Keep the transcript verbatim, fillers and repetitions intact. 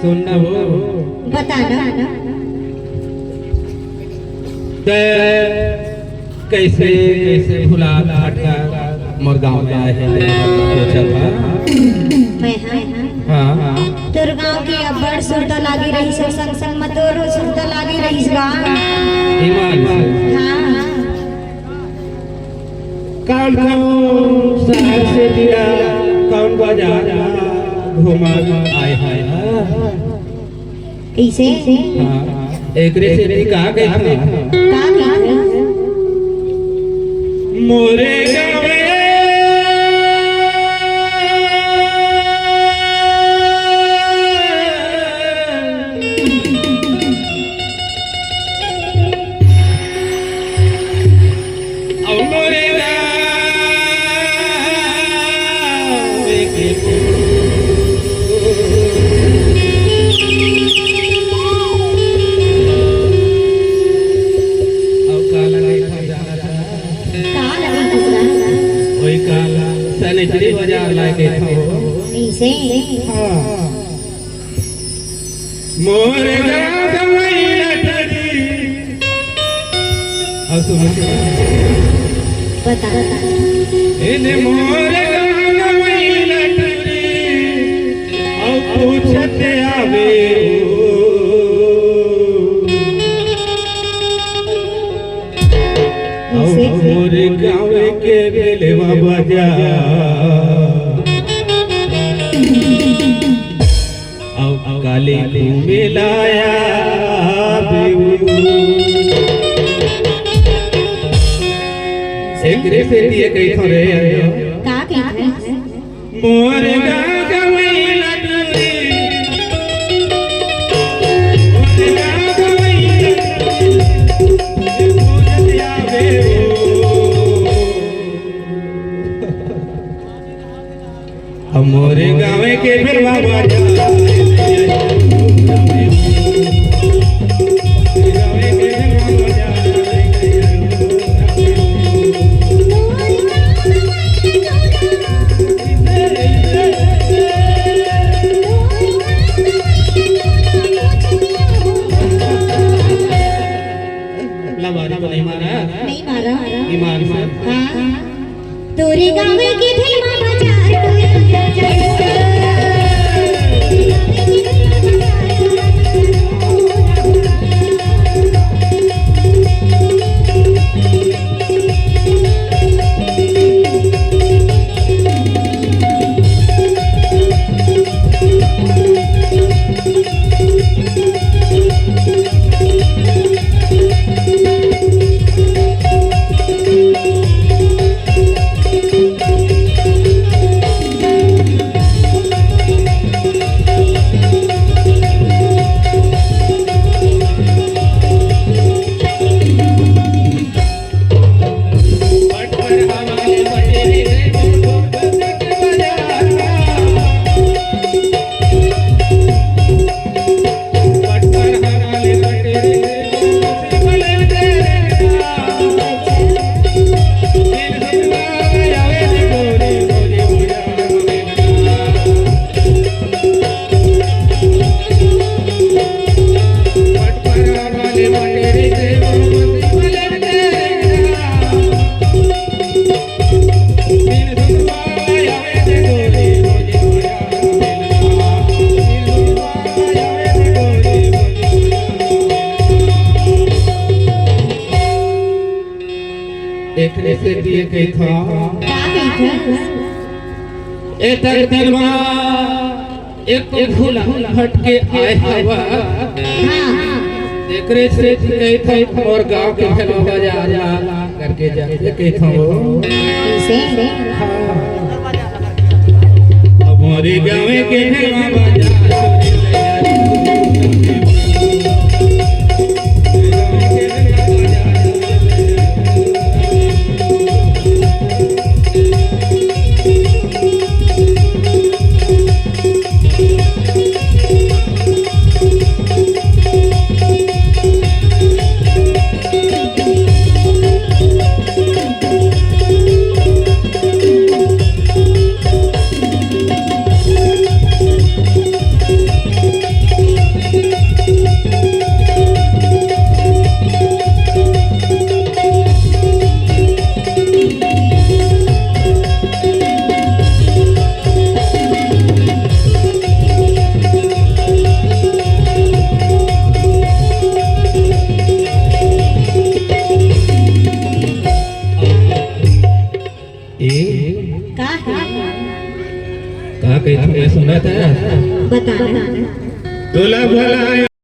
सुन ना वो। बता ना। तै कैसे, कैसे भुला घाटा मोर गाँव का है, सोचा था। मैं हाँ। हाँ। तोर गाँव के अब्बड़ सुरता लागी रहिस, संग संग म तोर सुरता लागी रहिस बा। ईमान से। हाँ। कौन, कौन शहर से दिया, कौन बाजार घूमा आए हैं? कइसे? हाँ, एकरे से ती का कहिथे? का कहिथे? मोरे गाँवे अउ मोरे गाँव के अउ काला नहीं था, जानत हस? का लगे दूसरा? ओही काला सनिचरी बाजार लागे था वो। अइसे? हाँ। मोर गाँव गंवई लटरी। अउ सुनो। बता। एने मोर गाँव गंवई लटरी। अउ पूछत आवे ओ। अउ मोर गाँव के बेलवा बजा। अउ काली घूमे लाया बेऊ। एकरे से दिए कहिथों रे। का कहिथे? मोर गाँव गंवई लटरी। मोर गाँव गंवई लटरी। मोर गाँव गंवई लटरी। हमरे गाँव के बेलवा बजा। लबारी तो नहीं मारा? नहीं मारा। ईमान से। हाँ। तोरे गाँव के भेलवा बजा। एकरे से दिए कहिथों। का कहिथों? ए तकदीर मा एक तो भूला भटके आए हवा। हाँ। एकरे से कहिथंव मोर गाँव के भेलवा बाजार ला करके जाके कहिथंव। कैसे? हाँ। अब मोरे गाँव के भेलवा बाजार। ए, का है? का कहिथंव मैं सुनत हस? बता। तोला भला